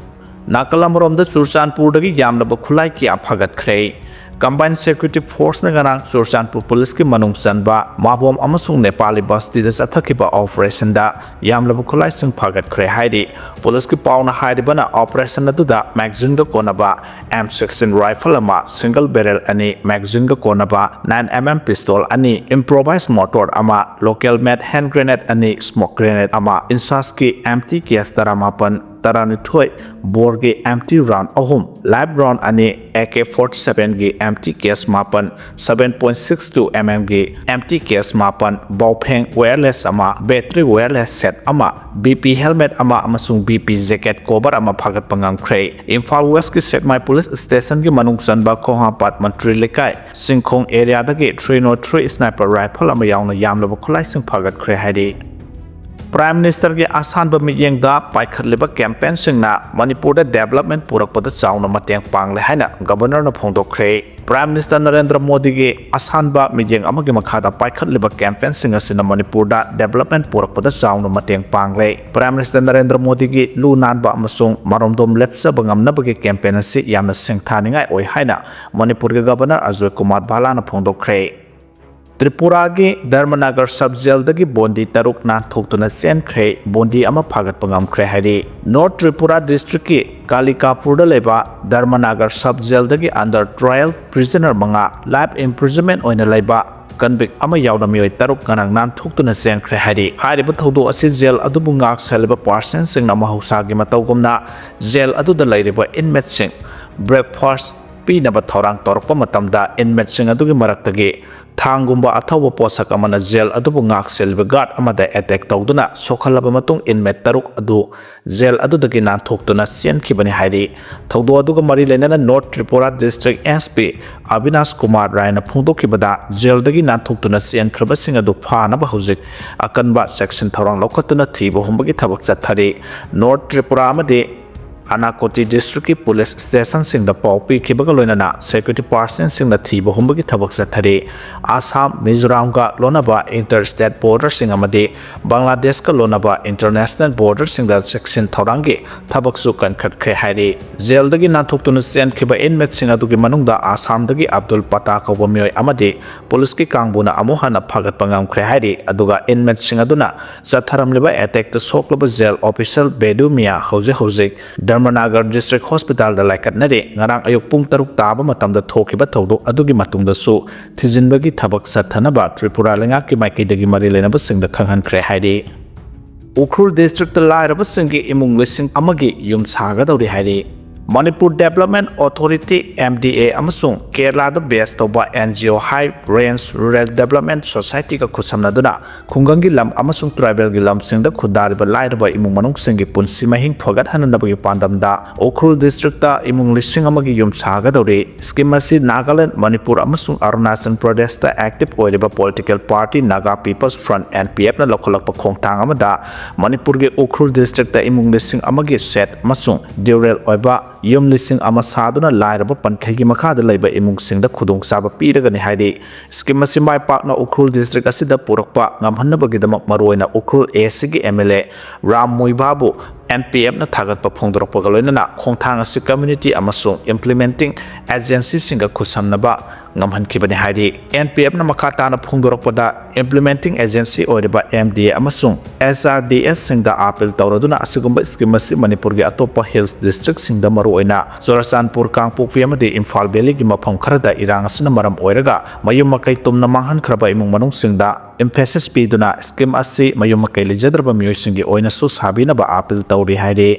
ꯅꯥꯀꯜ ꯑꯃꯔꯣꯝꯗ ꯆꯨꯔꯆꯥꯟꯄꯨꯔꯗꯒꯤ ꯌꯥꯝꯂꯕ ꯈꯨꯠꯂꯥꯏ ꯀꯌꯥ ꯐꯥꯒꯠꯈ꯭ꯔꯦ꯫ Combined Security Forceꯅ ꯉꯔꯥꯡ ꯆꯨꯔꯆꯥꯟꯄꯨꯔ ꯄꯨꯂꯤꯁꯀꯤ ꯃꯅꯨꯡ ꯆꯟꯕ ꯃꯥꯕꯣꯝ ꯑꯃꯁꯨꯡ ꯅꯦꯄꯥꯂꯤ ꯕꯁꯇꯤꯗ ꯆꯠꯊꯈꯤꯕ operationꯗ ꯌꯥꯝꯂꯕ ꯈꯨꯠꯂꯥꯏꯁꯤꯡ ꯐꯥꯒꯠꯈ꯭ꯔꯦ ꯍꯥꯏꯔꯤ꯫ ꯄꯨꯂꯤꯁꯀꯤ ꯄꯥꯎꯅ ꯍꯥꯏꯔꯤꯕꯅ, operation ꯑꯗꯨꯗ magazineꯒ ꯀꯣꯟꯅꯕ M sixteen rifle ꯑꯃ, single barrel ꯑꯅꯤ, magazineꯒ ꯀꯣꯟꯅꯕ nine MM pistol ꯑꯅꯤ, improvised mortar ꯑꯃ, local made hand grenade ꯑꯅꯤ, smoke grenade ꯑꯃ, INSASꯀꯤ empty case ꯇꯔꯥꯃꯥꯄꯟ, ꯇꯔꯥꯅꯤꯊꯣꯏ, ꯕꯣꯔꯒꯤ empty round ꯑꯍꯨꯝ, live round ꯑꯅꯤ, AK forty sevenꯒꯤ empty case ꯃꯥꯄꯟ, seven point six two MMꯒꯤ empty case ꯃꯥꯄꯟ, ꯕꯥꯎꯐꯦꯡ wireless ꯑꯃ, battery wireless set ꯑꯃ, BP helmet ꯑꯃ ꯑꯃꯁꯨꯡ BP jacket cover ꯑꯃ ꯐꯥꯒꯠꯄ ꯉꯝꯈ꯭ꯔꯦ꯫ ꯏꯝꯐꯥꯜ Westꯀꯤ ꯁꯦꯛꯃꯥꯏ police stationꯒꯤ ꯃꯅꯨꯡ ꯆꯟꯕ ꯈꯣꯡꯍꯥꯝꯄꯥꯠ ꯃꯟꯇ꯭ꯔꯤ ꯂꯩꯀꯥꯏ, ꯆꯤꯡꯈꯣꯡ areaꯗꯒꯤ three nought three sniper rifle ꯑꯃ ꯌꯥꯎꯅ ꯌꯥꯝꯂꯕ ꯈꯨꯠꯂꯥꯏꯁꯤꯡ ꯐꯥꯒꯠꯈ꯭ꯔꯦ ꯍꯥꯏꯔꯤ꯫ Prime Ministerꯒꯤ ꯑꯁꯥꯟꯕ ꯃꯤꯠꯌꯦꯡꯗ ꯄꯥꯏꯈꯠꯂꯤꯕ campaignꯁꯤꯡꯅ ꯃꯅꯤꯄꯨꯔꯗ development ꯄꯨꯔꯛꯄꯗ ꯆꯥꯎꯅ ꯃꯇꯦꯡ ꯄꯥꯡꯂꯦ ꯍꯥꯏꯅ Governorꯅ ꯐꯣꯡꯗꯣꯛꯈ꯭ꯔꯦ꯫ Prime Minister ꯅꯔꯦꯟꯗ꯭ꯔ ꯃꯣꯗꯤꯒꯤ ꯑꯁꯥꯟꯕ ꯃꯤꯠꯌꯦꯡ ꯑꯃꯒꯤ ꯃꯈꯥꯗ ꯄꯥꯏꯈꯠꯂꯤꯕ campaignꯁꯤꯡ ꯑꯁꯤꯅ ꯃꯅꯤꯄꯨꯔꯗ development ꯄꯨꯔꯛꯄꯗ ꯆꯥꯎꯅ ꯃꯇꯦꯡ ꯄꯥꯡꯂꯦ꯫ Prime Minister ꯅꯔꯦꯟꯗ꯭ꯔ ꯃꯣꯗꯤꯒꯤ ꯂꯨ ꯅꯥꯟꯕ ꯑꯃꯁꯨꯡ ꯃꯔꯣꯝꯗꯣꯝ ꯂꯦꯞꯆꯕ ꯉꯝꯅꯕꯒꯤ campaign ꯑꯁꯤ ꯌꯥꯝꯅ ꯁꯤꯡꯊꯥꯅꯤꯡꯉꯥꯏ ꯑꯣꯏ ꯍꯥꯏꯅ ꯃꯅꯤꯄꯨꯔꯒꯤ Governor ꯑꯖꯣꯏ ꯀꯨꯃꯥꯔ ꯚꯥꯂꯥꯅ ꯐꯣꯡꯗꯣꯛꯈ꯭ꯔꯦ꯫ ꯇ꯭ꯔꯤꯄꯨꯔꯥꯒꯤ ꯙꯔꯃꯅꯒꯔ sub jailꯗꯒꯤ ꯕꯣꯟꯗꯤ ꯇꯔꯨꯛ ꯅꯥꯟꯊꯣꯛꯇꯨꯅ ꯆꯦꯟꯈ꯭ꯔꯦ, ꯕꯣꯟꯗꯤ ꯑꯃ ꯐꯥꯒꯠꯄ ꯉꯝꯈ꯭ꯔꯦ ꯍꯥꯏꯔꯤ꯫ North ꯇ꯭ꯔꯤꯄꯨꯔꯥ districtꯀꯤ ꯀꯥꯂꯤꯀꯥꯄꯨꯔꯗ ꯂꯩꯕ ꯙꯔꯃꯅꯒꯔ sub jailꯗꯒꯤ under trial prisoner ꯃꯉꯥ life imprisonment ꯑꯣꯏꯅ ꯂꯩꯕ convict ꯑꯃ ꯌꯥꯎꯅ ꯃꯤꯑꯣꯏ ꯇꯔꯨꯛ ꯉꯔꯥꯡ ꯅꯥꯟꯊꯣꯛꯇꯨꯅ ꯆꯦꯟꯈ꯭ꯔꯦ ꯍꯥꯏꯔꯤ꯫ ꯍꯥꯏꯔꯤꯕ ꯊꯧꯗꯣꯛ ꯑꯁꯤ jail ꯑꯗꯨꯕꯨ ꯉꯥꯛ ꯁꯦꯜꯂꯤꯕ personꯁꯤꯡꯅ ꯃꯍꯧꯁꯥꯒꯤ ꯃꯇꯧꯒꯨꯝꯅ jail ꯑꯗꯨꯗ ꯂꯩꯔꯤꯕ inmateꯁꯤꯡ breakfast ꯄꯤꯅꯕ ꯊꯧꯔꯥꯡ ꯇꯧꯔꯛꯄ ꯃꯇꯝꯗ inmateꯁꯤꯡ ꯑꯗꯨꯒꯤ ꯃꯔꯛꯇꯒꯤ ꯊꯥꯡꯒꯨꯝꯕ ꯑꯊꯧꯕ ꯄꯣꯠꯁꯛ ꯑꯃꯅ jail ꯑꯗꯨꯕꯨ ꯉꯥꯛ ꯁꯦꯜꯂꯤꯕ guard ꯑꯃꯗ attack ꯇꯧꯗꯨꯅ ꯁꯣꯛꯍꯜꯂꯕ ꯃꯇꯨꯡ inmate ꯇꯔꯨꯛ ꯑꯗꯨ jail ꯑꯗꯨꯗꯒꯤ ꯅꯥꯟꯊꯣꯛꯇꯨꯅ ꯆꯦꯟꯈꯤꯕꯅꯤ ꯍꯥꯏꯔꯤ꯫ ꯊꯧꯗꯣꯛ ꯑꯗꯨꯒ ꯃꯔꯤ ꯂꯩꯅꯅ North Tripura district SP Abinash Kumar ꯔꯥꯏꯅ ꯐꯣꯡꯗꯣꯛꯈꯤꯕꯗ, jailꯗꯒꯤ ꯅꯥꯟꯊꯣꯛꯇꯨꯅ ꯆꯦꯟꯈ꯭ꯔꯕꯁꯤꯡ ꯑꯗꯨ ꯐꯥꯅꯕ ꯍꯧꯖꯤꯛ ꯑꯀꯟꯕ ꯆꯦꯛꯁꯤꯟ ꯊꯧꯔꯥꯡ ꯂꯧꯈꯠꯇꯨꯅ ꯊꯤꯕ ꯍꯨꯝꯕꯒꯤ ꯊꯕꯛ ꯆꯠꯊꯔꯤ꯫ North ꯇ꯭ꯔꯤꯄꯨꯔꯥ ꯑꯃꯗꯤ ꯑꯅꯥꯀꯣꯇꯤ ꯗꯤꯁꯇ꯭ꯔꯤꯛꯀꯤ ꯄꯨꯂꯤꯁ ꯁ꯭ꯇꯦꯁꯟꯁꯤꯡꯗ ꯄꯥꯎ ꯄꯤꯈꯤꯕꯒ ꯂꯣꯏꯅꯅ ꯁꯦꯀ꯭ꯌꯨꯔꯤꯇꯤ ꯄꯥꯔꯁꯟꯁꯤꯡꯅ ꯊꯤꯕ ꯍꯨꯝꯕꯒꯤ ꯊꯕꯛ ꯆꯠꯊꯔꯤ꯫ ꯑꯁꯥꯝ, ꯃꯤꯖꯣꯔꯥꯝꯒ ꯂꯣꯟꯅꯕ ꯏꯟꯇꯔ ꯁ꯭ꯇꯦꯠ ꯕꯣꯔꯗꯔꯁꯤꯡ ꯑꯃꯗꯤ ꯕꯪꯒ꯭ꯂꯥꯗꯦꯁꯀ ꯂꯣꯟꯅꯕ ꯏꯟꯇꯔꯅꯦꯁꯅꯦꯜ ꯕꯣꯔꯗꯔꯁꯤꯡꯗ ꯆꯦꯛꯁꯤꯟ ꯊꯧꯔꯥꯡꯒꯤ ꯊꯕꯛꯁꯨ ꯀꯟꯈꯠꯈ꯭ꯔꯦ ꯍꯥꯏꯔꯤ꯫ ꯖꯦꯜꯗꯒꯤ ꯅꯥꯟꯊꯣꯛꯇꯨꯅ ꯆꯦꯟꯈꯤꯕ ꯏꯟꯃꯦꯠꯁꯤꯡ ꯑꯗꯨꯒꯤ ꯃꯅꯨꯡꯗ ꯑꯁꯥꯝꯗꯒꯤ ꯑꯕꯗꯨꯜ ꯄꯇꯥ ꯀꯧꯕ ꯃꯤꯑꯣꯏ ꯑꯃꯗꯤ ꯄꯨꯂꯤꯁꯀꯤ ꯀꯥꯡꯕꯨꯅ ꯑꯃꯨꯛ ꯍꯟꯅ ꯐꯥꯒꯠꯄ ꯉꯝꯈ꯭ꯔꯦ ꯍꯥꯏꯔꯤ꯫ ꯑꯗꯨꯒ ꯏꯟꯃꯦꯠꯁꯤꯡ ꯑꯗꯨꯅ ꯆꯠꯊꯔꯝꯂꯤꯕ ꯑꯦꯇꯦꯛꯇ ꯁꯣꯛꯂꯕ ꯖꯦꯜ ꯑꯣꯐꯤꯁꯔ ꯕꯦꯗꯨ ꯃꯤꯌꯥ ꯍꯧꯖꯤꯛ ꯍꯧꯖꯤꯛ ꯙꯔꯃꯅꯥꯒꯔ ꯗꯤꯁꯇ꯭ꯔꯤꯛ ꯍꯣꯁꯄꯤꯇꯥꯜꯗ ꯂꯥꯏꯀꯠꯅꯔꯤ꯫ ꯉꯔꯥꯡ ꯑꯌꯨꯛ ꯄꯨꯡ ꯇꯔꯨꯛ ꯇꯥꯕ ꯃꯇꯝꯗ ꯊꯣꯛꯈꯤꯕ ꯊꯧꯗꯣꯛ ꯑꯗꯨꯒꯤ ꯃꯇꯨꯡꯗꯁꯨ ꯊꯤꯖꯤꯟꯕꯒꯤ ꯊꯕꯛ ꯆꯠꯊꯅꯕ ꯇ꯭ꯔꯤꯄꯨꯔꯥ ꯂꯩꯉꯥꯛꯀꯤ ꯃꯥꯏꯀꯩꯗꯒꯤ ꯃꯔꯤ ꯂꯩꯅꯕꯁꯤꯡꯗ ꯈꯪꯍꯟꯈ꯭ꯔꯦ ꯍꯥꯏꯔꯤ꯫ ꯎꯈ꯭ꯔꯨꯜ ꯗꯤꯁꯇ꯭ꯔꯤꯛꯇ ꯂꯥꯏꯔꯕꯁꯤꯡꯒꯤ ꯏꯃꯨꯡ ꯂꯤꯁꯤꯡ ꯑꯃꯒꯤ ꯌꯨꯝ ꯁꯥꯒꯗꯧꯔꯤ ꯍꯥꯏꯔꯤ꯫ Manipur development authority, M D A, ꯑꯃꯁꯨꯡ ꯀꯦꯔꯂꯥꯗ ꯕꯦꯁ ꯇꯧꯕ N G O high range rural development ꯁꯣꯁꯥꯏꯇꯤꯒ ꯈꯨꯠꯁꯝꯅꯗꯨꯅ ꯈꯨꯡꯒꯪꯒꯤ ꯂꯝ ꯑꯃꯁꯨꯡ ꯇ꯭ꯔꯥꯏꯕꯦꯜꯒꯤ ꯂꯝꯁꯤꯡꯗ ꯈꯨꯟꯗꯥꯔꯤꯕ ꯂꯥꯏꯔꯕ ꯏꯃꯨꯡ ꯃꯅꯨꯡꯁꯤꯡꯒꯤ ꯄꯨꯟꯁꯤ ꯃꯍꯤꯡ ꯐꯒꯠꯍꯟꯅꯕꯒꯤ ꯄꯥꯟꯗꯝꯗ ꯎꯈ꯭ꯔꯨꯜ ꯗꯤꯁꯇ꯭ꯔꯤꯛꯇ ꯏꯃꯨꯡ ꯂꯤꯁꯤꯡ ꯑꯃꯒꯤ ꯌꯨꯝ ꯁꯥꯒꯗꯧꯔꯤ꯫ ꯁ꯭ꯀꯤꯝ ꯑꯁꯤ ꯅꯥꯒꯥꯂꯦꯟꯗ, ꯃꯅꯤꯄꯨꯔ ꯑꯃꯁꯨꯡ ꯑꯔꯨꯅꯥꯆꯜ ꯄ꯭ꯔꯗꯦꯁꯇ ꯑꯦꯛꯇꯤꯚ ꯑꯣꯏꯔꯤꯕ political party Naga people's front, N P ꯑꯦꯐꯅ ꯂꯧꯈꯠꯂꯛꯄ ꯈꯣꯡꯊꯥꯡ ꯑꯃꯗ ꯃꯅꯤꯄꯨꯔꯒꯤ ꯎꯈ꯭ꯔꯨꯜ ꯗꯤꯁꯇ꯭ꯔꯤꯛꯇ ꯏꯃꯨꯡ ꯂꯤꯁꯤꯡ ꯑꯃꯒꯤ ꯁꯦꯠ ꯑꯃꯁꯨꯡ ꯗ꯭ꯌꯨꯔꯦꯜ ꯑꯣꯏꯕ ꯌꯨꯝ ꯂꯤꯁꯤꯡ ꯑꯃ ꯁꯥꯗꯨꯅ ꯂꯥꯏꯔꯕ ꯄꯟꯈꯩꯒꯤ ꯃꯈꯥꯗ ꯂꯩꯕ ꯏꯃꯨꯡꯁꯤꯡꯗ ꯈꯨꯗꯣꯡꯆꯥꯕ ꯄꯤꯔꯒꯅꯤ ꯍꯥꯏꯔꯤ꯫ ꯁ꯭ꯀꯤꯝ ꯑꯁꯤ ꯃꯥꯏ ꯄꯥꯛꯅ ꯎꯈ꯭ꯔꯨꯜ ꯗꯤꯁꯇ꯭ꯔꯤꯛ ꯑꯁꯤꯗ ꯄꯨꯔꯛꯄ ꯉꯝꯍꯟꯅꯕꯒꯤꯗꯃꯛ ꯃꯔꯨꯑꯣꯏꯅ ꯎꯈ꯭ꯔꯨꯜ ꯑꯦ ꯁꯤꯒꯤ ꯑꯦꯝ ꯑꯦꯜ ꯑꯦ ꯔꯥꯝ ꯃꯨꯏꯕꯥꯕꯨ ꯑꯦꯟ ꯄꯤ ꯑꯦꯐꯅ ꯊꯥꯒꯠꯄ ꯐꯣꯡꯗꯣꯔꯛꯄꯒ ꯂꯣꯏꯅꯅ ꯈꯣꯡꯊꯥꯡ ꯑꯁꯤ ꯀꯝꯃ꯭ꯌꯨꯅꯤꯇꯤ ꯑꯃꯁꯨꯡ ꯏꯝꯄ꯭ꯂꯤꯃꯦꯟꯇꯤꯡ ꯑꯦꯖꯦꯟꯁꯤꯁꯤꯡꯒ ꯈꯨꯠꯁꯝꯅꯕ ꯉꯝꯍꯟꯈꯤꯕꯅꯤ ꯍꯥꯏꯔꯤ꯫ ꯑꯦꯟ ꯄꯤ ꯑꯦꯐꯅ ꯃꯈꯥ ꯇꯥꯅ ꯐꯣꯡꯗꯣꯔꯛꯄꯗ, ꯏꯝꯄ꯭ꯂꯤꯃꯦꯟꯇꯤꯡ ꯑꯦꯖꯦꯟꯁꯤ ꯑꯣꯏꯔꯤꯕ ꯑꯦꯝ ꯗꯤ ꯑꯦ ꯑꯃꯁꯨꯡ ꯑꯦꯁ ꯑꯥꯔ ꯗꯤ ꯑꯦꯁꯁꯤꯡꯗ ꯑꯥꯄꯤꯜ ꯇꯧꯔꯗꯨꯅ ꯑꯁꯤꯒꯨꯝꯕ ꯁ꯭ꯀꯤꯝ ꯑꯁꯤ ꯃꯅꯤꯄꯨꯔꯒꯤ ꯑꯇꯣꯞꯄ ꯍꯤꯜꯁ ꯗꯤꯁꯇ꯭ꯔꯤꯛꯁꯤꯡꯗ, ꯃꯔꯨꯑꯣꯏꯅ ꯆꯨꯔꯆꯥꯟꯄꯨꯔ, ꯀꯥꯡꯄꯣꯛꯄꯤ ꯑꯃꯗꯤ ꯏꯝꯐꯥꯜ ꯚꯦꯂꯤꯒꯤ ꯃꯐꯝ ꯈꯔꯗ ꯏꯔꯥꯡ ꯑꯁꯤꯅ ꯃꯔꯝ ꯑꯣꯏꯔꯒ ꯃꯌꯨꯝ ꯃꯀꯩ ꯇꯨꯝꯅ ꯃꯥꯡꯍꯟꯈ꯭ꯔꯕ ꯏꯃꯨꯡ ꯃꯅꯨꯡꯁꯤꯡꯗ ꯏꯝꯐꯦꯁꯤꯁ ꯄꯤꯗꯨꯅ ꯁ꯭ꯀꯤꯝ ꯑꯁꯤ ꯃꯌꯨꯝ ꯃꯀꯩ ꯂꯩꯖꯗ꯭ꯔꯕ ꯃꯤꯑꯣꯏꯁꯤꯡꯒꯤ ꯑꯣꯏꯅꯁꯨ ꯁꯥꯕꯤꯅꯕ ꯑꯥꯄꯤꯜ ꯇꯧꯔꯤ ꯍꯥꯏꯔꯤ꯫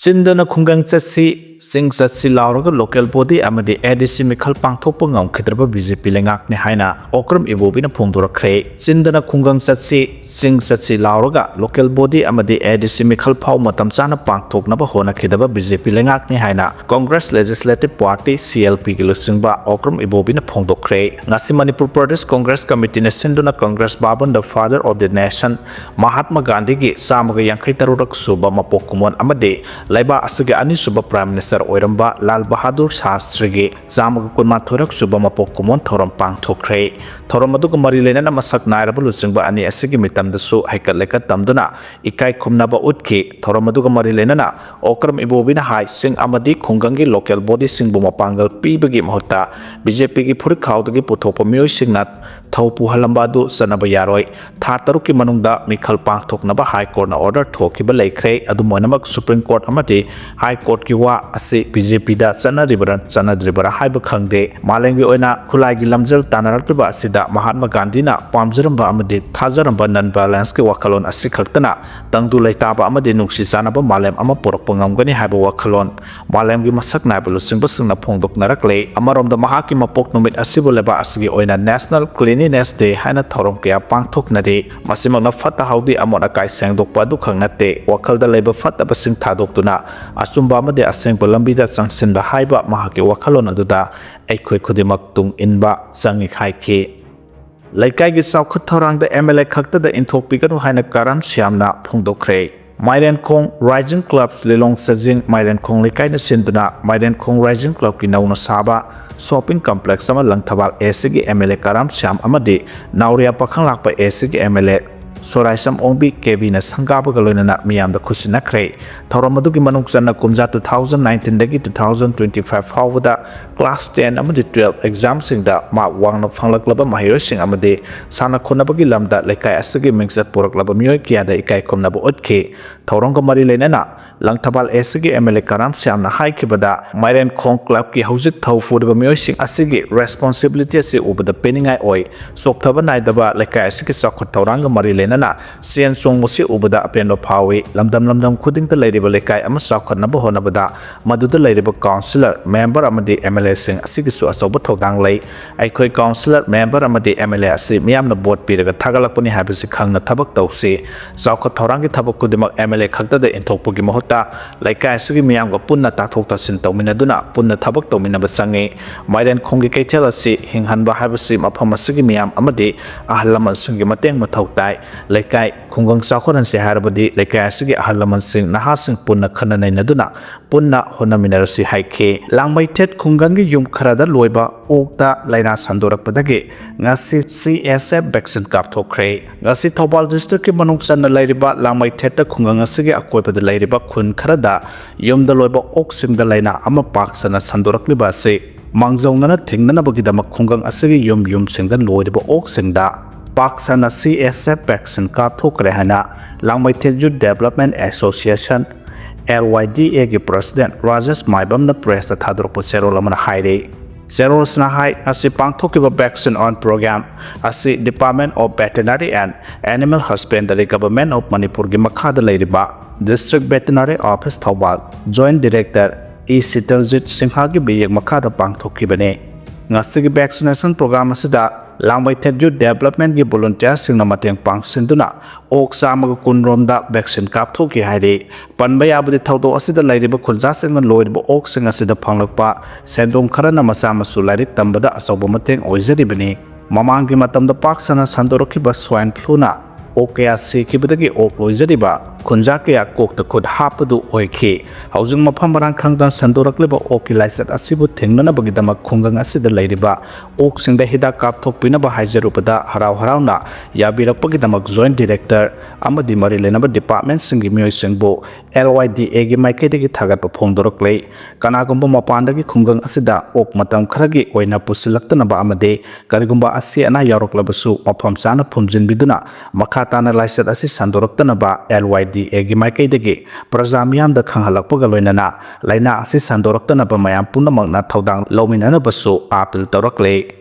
ꯆꯤꯟꯗꯅ ꯈꯨꯡꯒꯪ ꯆꯠꯁꯤ, ꯆꯤꯡ ꯆꯠꯁꯤ ꯂꯥꯎꯔꯒ ꯂꯣꯀꯦꯜ ꯕꯣꯗꯤ ꯑꯃꯗꯤ ꯑꯦ ꯗꯤ ꯁꯤ ꯃꯤꯈꯜ ꯄꯥꯡꯊꯣꯛꯄ ꯉꯝꯈꯤꯗ꯭ꯔꯕ ꯕꯤ ꯖꯦ ꯄꯤ ꯂꯩꯉꯥꯛꯅꯤ ꯍꯥꯏꯅ ꯑꯣꯀ꯭ꯔꯝ ꯏꯕꯣꯕꯤꯅ ꯐꯣꯡꯗꯣꯔꯛꯈ꯭ꯔꯦ꯫ ꯆꯤꯟꯗꯅ ꯈꯨꯡꯒꯪ ꯆꯠꯁꯤ, ꯆꯤꯡ ꯆꯠꯁꯤ ꯂꯥꯎꯔꯒ ꯂꯣꯀꯦꯜ ꯕꯣꯗꯤ ꯑꯃꯗꯤ ꯑꯦ ꯗꯤ ꯁꯤ ꯃꯤꯈꯜ ꯐꯥꯎ ꯃꯇꯝ ꯆꯥꯅ ꯄꯥꯡꯊꯣꯛꯅꯕ ꯍꯣꯠꯅꯈꯤꯗꯕ ꯕꯤ ꯖꯦ ꯄꯤ ꯂꯩꯉꯥꯛꯅꯤ ꯍꯥꯏꯅ Congress legislative party, C L ꯄꯤꯒꯤ ꯂꯨꯆꯤꯡꯕ ꯑꯣꯀ꯭ꯔꯝ ꯏꯕꯣꯕꯤꯅ ꯐꯣꯡꯗꯣꯛꯈ꯭ꯔꯦ꯫ ꯉꯁꯤ ꯃꯅꯤꯄꯨꯔ ꯄ꯭ꯔꯗꯦꯁ ꯀꯣꯡꯒ꯭ꯔꯦꯁ ꯀꯃꯤꯇꯤꯅ ꯁꯤꯟꯗꯨꯅ ꯀꯣꯡꯒ꯭ꯔꯦꯁ ꯚꯕꯟꯗ father of the nation Mahatma ꯒꯥꯟꯙꯤꯒꯤ ꯆꯥꯝꯃꯒ ꯌꯥꯡꯈꯩ ꯇꯔꯨꯛ ꯁꯨꯕ ꯃꯄꯣꯛ ꯀꯨꯝꯑꯣꯟ ꯑꯃꯗꯤ ꯂꯩꯕꯥꯛ ꯑꯁꯤꯒꯤ ꯑꯅꯤꯁꯨꯕ Prime Minister ꯑꯣꯏꯔꯝꯕ ꯂꯥꯜ ꯕꯍꯥꯗꯨꯔ ꯁꯥꯁꯇ꯭ꯔꯤꯒꯤ ꯆꯥꯝꯃꯒ ꯀꯨꯟꯃꯥꯊꯣꯏꯔꯛ ꯁꯨꯕ ꯃꯄꯣꯛ ꯀꯨꯝꯑꯣꯟ ꯊꯧꯔꯝ ꯄꯥꯡꯊꯣꯛꯈ꯭ꯔꯦ꯫ ꯊꯧꯔꯝ ꯑꯗꯨꯒ ꯃꯔꯤ ꯂꯩꯅꯅ ꯃꯁꯛ ꯅꯥꯏꯔꯕ ꯂꯨꯆꯤꯡꯕ ꯑꯅꯤ ꯑꯁꯤꯒꯤ ꯃꯤꯇꯝꯗꯁꯨ ꯍꯩꯀꯠ ꯂꯩꯀꯠ ꯇꯝꯗꯨꯅ ꯏꯀꯥꯏ ꯈꯨꯝꯅꯕ ꯎꯠꯈꯤ꯫ ꯊꯧꯔꯝ ꯑꯗꯨꯒ ꯃꯔꯤ ꯂꯩꯅꯅ ꯑꯣꯀ꯭ꯔꯝ ꯏꯕꯣꯕꯤꯅ ꯍꯥꯏ, ꯁꯤꯡ ꯑꯃꯗꯤ ꯈꯨꯡꯒꯪꯒꯤ local bodyꯁꯤꯡꯕꯨ ꯃꯄꯥꯡꯒꯜ ꯄꯤꯕꯒꯤ ꯃꯍꯨꯠꯇ BJPꯒꯤ ꯐꯨꯔꯤꯠꯈꯥꯎꯗꯒꯤ ꯄꯨꯊꯣꯛꯄ ꯃꯤꯑꯣꯏꯁꯤꯡꯅ ꯊꯧ ꯄꯨꯍꯜꯂꯝꯕ ꯑꯗꯨ ꯆꯠꯅꯕ ꯌꯥꯔꯣꯏ꯫ ꯊꯥ ꯇꯔꯨꯛꯀꯤ ꯃꯅꯨꯡꯗ ꯃꯤꯈꯜ ꯄꯥꯡꯊꯣꯛꯅꯕ High Courtꯅ order ꯊꯣꯛꯈꯤꯕ ꯂꯩꯈ꯭ꯔꯦ꯫ ꯑꯗꯨꯝ ꯑꯣꯏꯅꯃꯛ Supreme Court ꯑꯃꯗꯤ High Courtꯀꯤ ꯋꯥ ꯑꯁꯤ BJPꯗ ꯆꯠꯅꯔꯤꯕꯔꯥ ꯆꯠꯅꯗ꯭ꯔꯤꯕꯔꯥ ꯍꯥꯏꯕ ꯈꯪꯗꯦ꯫ ꯃꯥꯂꯦꯝꯒꯤ ꯑꯣꯏꯅ ꯈꯨꯠꯂꯥꯏꯒꯤ ꯂꯝꯖꯦꯜ ꯇꯥꯟꯅꯔꯛꯂꯤꯕ ꯑꯁꯤꯗ ꯃꯍꯥꯠꯃ ꯒꯥꯟꯙꯤꯅ ꯄꯥꯝꯖꯔꯝꯕ ꯑꯃꯗꯤ ꯊꯥꯖꯔꯝꯕ non-violenceꯀꯤ ꯋꯥꯈꯜꯂꯣꯟ ꯑꯁꯤ ꯈꯛꯇꯅ ꯇꯪꯗꯨ ꯂꯩꯇꯥꯕ ꯑꯃꯗꯤ ꯅꯨꯡꯁꯤ ꯆꯥꯟꯅꯕ ꯃꯥꯂꯦꯝ ꯑꯃ ꯄꯨꯔꯛꯄ ꯉꯝꯒꯅꯤ ꯍꯥꯏꯕ ꯋꯥꯈꯜꯂꯣꯟ ꯃꯥꯂꯦꯝꯒꯤ ꯃꯁꯛ ꯅꯥꯏꯕ ꯂꯨꯆꯤꯡꯕꯁꯤꯡꯅ ꯐꯣꯡꯗꯣꯛꯅꯔꯛꯂꯦ꯫ ꯑꯃꯔꯣꯝꯗ ꯃꯍꯥꯛꯀꯤ ꯃꯄꯣꯛ ꯅꯨꯃꯤꯠ ꯑꯁꯤꯕꯨ ꯂꯩꯕꯥꯛ ꯑꯁꯤꯒꯤ ꯑꯣꯏꯅ National Cleanliness Day ꯍꯥꯏꯅ ꯊꯧꯔꯝ ꯀꯌꯥ ꯄꯥꯡꯊꯣꯛꯅꯔꯤ꯫ ꯃꯁꯤꯃꯛꯅ ꯐꯠꯇ ꯍꯥꯎꯗꯤ ꯑꯃꯣꯠ ꯑꯀꯥꯏ ꯁꯦꯡꯗꯣꯛꯄ ꯑꯗꯨꯈꯛ ꯅꯠꯇꯦ, ꯋꯥꯈꯜꯗ ꯂꯩꯕ ꯐꯠꯇꯕꯁꯤꯡ ꯊꯥꯗꯣꯛꯇꯨꯅ ꯑꯆꯨꯝꯕ ꯑꯃꯗꯤ ꯑꯁꯦꯡꯕ ꯂꯝꯕꯤꯗ ꯆꯪꯁꯤꯟꯕ ꯍꯥꯏꯕ ꯃꯍꯥꯛꯀꯤ ꯋꯥꯈꯜꯂꯣꯟ ꯑꯗꯨꯗ ꯑꯩꯈꯣꯏ ꯈꯨꯗꯤꯡꯃꯛ ꯇꯨꯡ ꯏꯟꯕ ꯆꯪꯏ ꯍꯥꯏꯈꯤ꯫ ꯂꯩꯀꯥꯏꯒꯤ ꯆꯥꯎꯈꯠ ꯊꯧꯔꯥꯡꯗ MLA ꯈꯛꯇꯗ ꯏꯟꯊꯣꯛꯄꯤꯒꯅꯨ ꯍꯥꯏꯅ ꯀꯔꯝ ꯁ꯭ꯌꯥꯝꯅ ꯐꯣꯡꯗꯣꯛꯈ꯭ꯔꯦ꯫ ꯃꯥꯏꯔꯦꯟꯈꯣꯡ Rising Club ꯂꯤꯂꯣꯡ ꯆꯥꯖꯤꯡ ꯃꯥꯏꯔꯦꯟꯈꯣꯡ ꯂꯩꯀꯥꯏꯅ ꯁꯤꯟꯗꯨꯅ ꯃꯥꯏꯔꯦꯟꯈꯣꯡ Rising Clubꯀꯤ ꯅꯧꯅ ꯁꯥꯕ shopping complex ꯑꯃ ꯂꯪꯊꯕꯥꯜ ACꯒꯤ MLA ꯀꯔꯥꯝ ꯁ꯭ꯌꯥꯝ ꯑꯃꯗꯤ ꯅꯥꯎꯔꯤꯌꯥ ꯄꯥꯈꯪꯂꯥꯛꯄ ACꯒꯤ MLA ꯁꯣꯔꯥꯏꯁꯝ ꯑꯣꯡꯕꯤ KBꯅ ꯁꯪꯒꯥꯕꯒ ꯂꯣꯏꯅꯅ ꯃꯤꯌꯥꯝꯗ ꯈꯨꯠꯁꯤꯟꯅꯈ꯭ꯔꯦ꯫ ꯊꯧꯔꯝ ꯑꯗꯨꯒꯤ ꯃꯅꯨꯡ ꯆꯟꯅ ꯀꯨꯝꯖꯥ two thousand nineteenꯗꯒꯤ two thousand twenty five ꯐꯥꯎꯕꯗ class ten ꯑꯃꯗꯤ twelve examꯁꯤꯡꯗ mark ꯋꯥꯡꯅ ꯐꯪꯂꯛꯂꯕ ꯃꯍꯩꯔꯣꯏꯁꯤꯡ ꯑꯃꯗꯤ ꯁꯥꯟꯅ ꯈꯣꯠꯅꯕꯒꯤ ꯂꯝꯗ ꯂꯩꯀꯥꯏ ꯑꯁꯤꯒꯤ ꯃꯤꯡꯆꯠ ꯄꯨꯔꯛꯂꯕ ꯃꯤꯑꯣꯏ ꯀꯌꯥꯗ ꯏꯀꯥꯏ ꯈꯨꯝꯅꯕ ꯎꯠꯈꯤ꯫ ꯊꯧꯔꯝꯒ ꯃꯔꯤ ꯂꯩꯅꯅ ꯂꯪꯊꯕꯥꯜ ACꯒꯤ MLA ꯀꯔꯥꯝ ꯁ꯭ꯌꯥꯝꯅ ꯍꯥꯏꯈꯤꯕꯗ, ꯃꯥꯏꯔꯦꯟꯈꯣꯡ clubꯀꯤ ꯍꯧꯖꯤꯛ ꯊꯧ ꯄꯨꯔꯤꯕ ꯃꯤꯑꯣꯏꯁꯤꯡ ꯑꯁꯤꯒꯤ responsibility ꯑꯁꯤ ꯎꯕꯗ ꯄꯦꯟꯅꯤꯡꯉꯥꯏ ꯑꯣꯏ꯫ ꯆꯣꯛꯊꯕ ꯅꯥꯏꯗꯕ ꯂꯩꯀꯥꯏ ꯑꯁꯤꯒꯤ ꯆꯥꯎꯈꯠ ꯊꯧꯔꯥꯡꯒ ꯃꯔꯤ ꯂꯩꯅꯅ ꯆꯦꯟ ꯆꯣꯡꯕꯁꯤ ꯎꯕꯗ ꯑꯄꯦꯟꯕ ꯐꯥꯎꯏ꯫ ꯂꯝꯗꯝ ꯂꯝꯗꯝ ꯈꯨꯗꯤꯡꯗ ꯂꯩꯔꯤꯕ ꯂꯩꯀꯥꯏ ꯑꯃ ꯆꯥꯎꯈꯠꯅꯕ ꯍꯣꯠꯅꯕꯗ ꯃꯗꯨꯗ ꯂꯩꯔꯤꯕ councillor, member ꯑꯃꯗꯤ MLAꯁꯤꯡ ꯑꯁꯤꯒꯤꯁꯨ ꯑꯆꯧꯕ ꯊꯧꯗꯥꯡ ꯂꯩ꯫ ꯑꯩꯈꯣꯏ councillor, member ꯑꯃꯗꯤ MLA ꯑꯁꯤ ꯃꯤꯌꯥꯝꯅ vote ꯄꯤꯔꯒ ꯊꯥꯒꯠꯂꯛꯄꯅꯤ ꯍꯥꯏꯕꯁꯤ ꯈꯪꯅ ꯊꯕꯛ ꯇꯧꯁꯤ꯫ ꯆꯥꯎꯈꯠ ꯊꯧꯔꯥꯡꯒꯤ ꯊꯕꯛ ꯈꯨꯗꯤꯡꯃꯛ MLA ꯈꯛꯇꯗ ꯏꯟꯊꯣꯛꯄꯒꯤ ꯃꯍꯨꯠꯇ ꯂꯩꯀꯥꯏ ꯑꯁꯤꯒꯤ ꯃꯤꯌꯥꯝꯒ ꯄꯨꯟꯅ ꯇꯥꯊꯣꯛ ꯇꯥꯁꯤꯟ ꯇꯧꯃꯤꯟꯅꯗꯨꯅ ꯄꯨꯟꯅ ꯊꯕꯛ ꯇꯧꯃꯤꯟꯅꯕ ꯆꯪꯏ꯫ ꯃꯥꯏꯔꯦꯟꯈꯣꯡꯒꯤ ꯀꯩꯊꯦꯜ ꯑꯁꯤ ꯍꯤꯡꯍꯟꯕ ꯍꯥꯏꯕꯁꯤ ꯃꯐꯝ ꯑꯁꯤꯒꯤ ꯃꯤꯌꯥꯝ ꯑꯃꯗꯤ ꯑꯍꯜ ꯂꯃꯟꯁꯤꯡꯒꯤ ꯃꯇꯦꯡ ꯃꯊꯧ ꯇꯥꯏ꯫ ꯂꯩꯀꯥꯏ ꯈꯨꯡꯒꯪ ꯆꯥꯎꯈꯠꯍꯟꯁꯦ ꯍꯥꯏꯔꯕꯗꯤ ꯂꯩꯀꯥꯏ ꯑꯁꯤꯒꯤ ꯑꯍꯜ ꯂꯃꯟꯁꯤꯡ, ꯅꯍꯥꯁꯤꯡ ꯄꯨꯟꯅ ꯈꯟꯅ ꯅꯩꯅꯗꯨꯅ ꯄꯨꯟꯅ ꯍꯣꯠꯅꯃꯤꯟꯅꯔꯁꯤ ꯍꯥꯏꯈꯤ꯫ ꯂꯥꯡꯃꯩꯊꯦꯠ ꯈꯨꯡꯒꯪꯒꯤ ꯌꯨꯝ ꯈꯔꯗ ꯂꯣꯏꯕ ꯑꯣꯛꯇ ꯂꯥꯏꯅꯥ ꯁꯟꯗꯣꯔꯛꯄꯗꯒꯤ ꯉꯁꯤ C S F vaccine ꯀꯥꯞꯊꯣꯛꯈ꯭ꯔꯦ꯫ ꯉꯁꯤ ꯊꯧꯕꯥꯜ district ꯀꯤ ꯃꯅꯨꯡ ꯆꯟꯅ ꯂꯩꯔꯤꯕ ꯂꯥꯡꯃꯩꯊꯦꯠꯇ ꯈꯨꯡꯒꯪ ꯑꯁꯤꯒꯤ ꯑꯀꯣꯏꯕꯗ ꯂꯩꯔꯤꯕ ꯈꯨꯟ ꯈꯔꯗ ꯌꯨꯝꯗ ꯂꯣꯏꯕ ꯑꯣꯛꯁꯤꯡꯗ ꯂꯥꯏꯅꯥ ꯑꯃ ꯄꯥꯛ ꯁꯟꯅ ꯁꯟꯗꯣꯔꯛꯂꯤꯕ ꯑꯁꯤ ꯃꯥꯡꯖꯧꯅꯅ ꯊꯤꯡꯅꯅꯕꯒꯤꯗꯃꯛ ꯈꯨꯡꯒꯪ ꯑꯁꯤꯒꯤ ꯌꯨꯝ ꯌꯨꯝꯁꯤꯡꯗ ꯂꯣꯏꯔꯤꯕ ꯑꯣꯛꯁꯤꯡꯗ ꯄꯥꯛ ꯁꯟꯅ C S F vaccine ꯀꯥꯞꯊꯣꯛꯈ꯭ꯔꯦ ꯍꯥꯏꯅ ꯂꯥꯡꯃꯩꯊꯦꯠ Youth Development Association, L Y D A ꯒꯤ president ꯔꯥꯖꯦꯁ ꯃꯥꯏꯕꯝꯅ press ꯇ ꯊꯥꯗꯣꯔꯛꯄ ꯆꯦꯔꯣꯜ ꯑꯃꯅ ꯍꯥꯏꯔꯤ꯫ ꯆꯦꯔꯣꯜ ꯑꯁꯤꯅ ꯍꯥꯏ, ꯉꯁꯤ ꯄꯥꯡꯊꯣꯛꯈꯤꯕ vaccine on program ꯑꯁꯤ Department of Veterinary and Animal Husbandry, Government of ꯃꯅꯤꯄꯨꯔꯒꯤ ꯃꯈꯥꯗ ꯂꯩꯔꯤꯕ District Veterinary Office Thoubal, Joint Director E ꯁꯤꯇꯔꯖꯤꯠ ꯁꯤꯡꯍꯒꯤ ꯃꯤꯠꯌꯦꯡ ꯃꯈꯥꯗ ꯄꯥꯡꯊꯣꯛꯈꯤꯕꯅꯤ꯫ ꯉꯁꯤꯒꯤ vaccination program ꯑꯁꯤꯗ ꯂꯥꯡꯃꯩꯊꯦꯠ Youth Development ꯀꯤ volunteer ꯁꯤꯡꯅ ꯃꯇꯦꯡ ꯄꯥꯡꯁꯤꯟꯗꯨꯅ ꯑꯣꯛ ꯆꯥꯝꯃꯒ ꯀꯨꯟ ꯔꯣꯝꯗ vaccine ꯀꯥꯞꯊꯣꯛꯈꯤ ꯍꯥꯏꯔꯤ꯫ ꯄꯟꯕ ꯌꯥꯕꯗꯤ, ꯊꯧꯗꯣꯛ ꯑꯁꯤꯗ ꯂꯩꯔꯤꯕ ꯈꯨꯟꯖꯥꯁꯤꯡꯅ ꯂꯣꯏꯔꯤꯕ ꯑꯣꯛꯁꯤꯡ ꯑꯁꯤꯗ ꯐꯪꯂꯛꯄ ꯁꯦꯟꯗꯣꯡ ꯈꯔꯅ ꯃꯆꯥ ꯃꯁꯨ ꯂꯥꯏꯔꯤꯛ ꯇꯝꯕꯗ ꯑꯆꯧꯕ ꯃꯇꯦꯡ ꯑꯣꯏꯖꯔꯤꯕꯅꯤ꯫ ꯃꯃꯥꯡꯒꯤ ꯃꯇꯝꯗ ꯄꯥꯛ ꯁꯟꯅ ꯁꯟꯗꯣꯔꯛꯈꯤꯕ swine flu ꯅ ꯑꯣꯛ ꯀꯌꯥ ꯁꯤꯈꯤꯕꯗꯒꯤ ꯑꯣꯛ ꯂꯣꯏꯖꯔꯤꯕ ꯈꯨꯟꯖꯥ ꯀꯌꯥ ꯀꯣꯛꯇ ꯈꯨꯠ ꯍꯥꯞꯄꯗꯨ ꯑꯣꯏꯈꯤ꯫ ꯍꯧꯖꯤꯛ ꯃꯐꯝ ꯃꯔꯥꯡ ꯈꯪꯗꯅ ꯁꯟꯗꯣꯔꯛꯂꯤꯕ ꯑꯣꯛꯀꯤ ꯂꯥꯏꯆꯠ ꯑꯁꯤꯕꯨ ꯊꯤꯡꯅꯅꯕꯒꯤꯗꯃꯛ ꯈꯨꯡꯒꯪ ꯑꯁꯤꯗ ꯂꯩꯔꯤꯕ ꯑꯣꯛꯁꯤꯡꯗ ꯍꯤꯗꯥꯛ ꯀꯥꯞꯊꯣꯛꯄꯤꯅꯕ ꯍꯥꯏꯖꯔꯨꯕꯗ ꯍꯔꯥꯎ ꯍꯔꯥꯎꯅ ꯌꯥꯕꯤꯔꯛꯄꯒꯤꯗꯃꯛ Joint Director ꯑꯃꯗꯤ ꯃꯔꯤ ꯂꯩꯅꯕ department ꯁꯤꯡꯒꯤ ꯃꯤꯑꯣꯏꯁꯤꯡꯕꯨ L Y D A ꯒꯤ ꯃꯥꯏꯀꯩꯗꯒꯤ ꯊꯥꯒꯠꯄ ꯐꯣꯡꯗꯣꯔꯛꯂꯦ꯫ ꯀꯅꯥꯒꯨꯝꯕ ꯃꯄꯥꯟꯗꯒꯤ ꯈꯨꯡꯒꯪ ꯑꯁꯤꯗ ꯑꯣꯛ ꯃꯇꯝ ꯈꯔꯒꯤ ꯑꯣꯏꯅ ꯄꯨꯁꯤꯜꯂꯛꯇꯅꯕ ꯑꯃꯗꯤ ꯀꯔꯤꯒꯨꯝꯕ ꯑꯁꯤ ꯑꯅꯥ ꯌꯥꯎꯔꯛꯂꯕꯁꯨ ꯃꯐꯝ ꯆꯥꯅ ꯐꯨꯝꯖꯤꯟꯕꯤꯗꯨꯅ ꯃꯈꯥ ꯇꯥꯅ ꯂꯥꯏꯆꯠ ꯑꯁꯤ ꯁꯟꯗꯣꯔꯛꯇꯅꯕ L Y D A ꯒꯤ ꯃꯥꯏꯀꯩꯗꯒꯤ ꯄ꯭ꯔꯖꯥ ꯃꯤꯌꯥꯝꯗ ꯈꯪꯍꯜꯂꯛꯄꯒ ꯂꯣꯏꯅꯅ ꯂꯥꯏꯅꯥ ꯑꯁꯤ ꯁꯟꯗꯣꯔꯛꯇꯅꯕ ꯃꯌꯥꯝ ꯄꯨꯝꯅꯃꯛꯅ ꯊꯧꯗꯥꯡ ꯂꯧꯃꯤꯟꯅꯅꯕꯁꯨ appeal ꯇꯧꯔꯛꯂꯦ꯫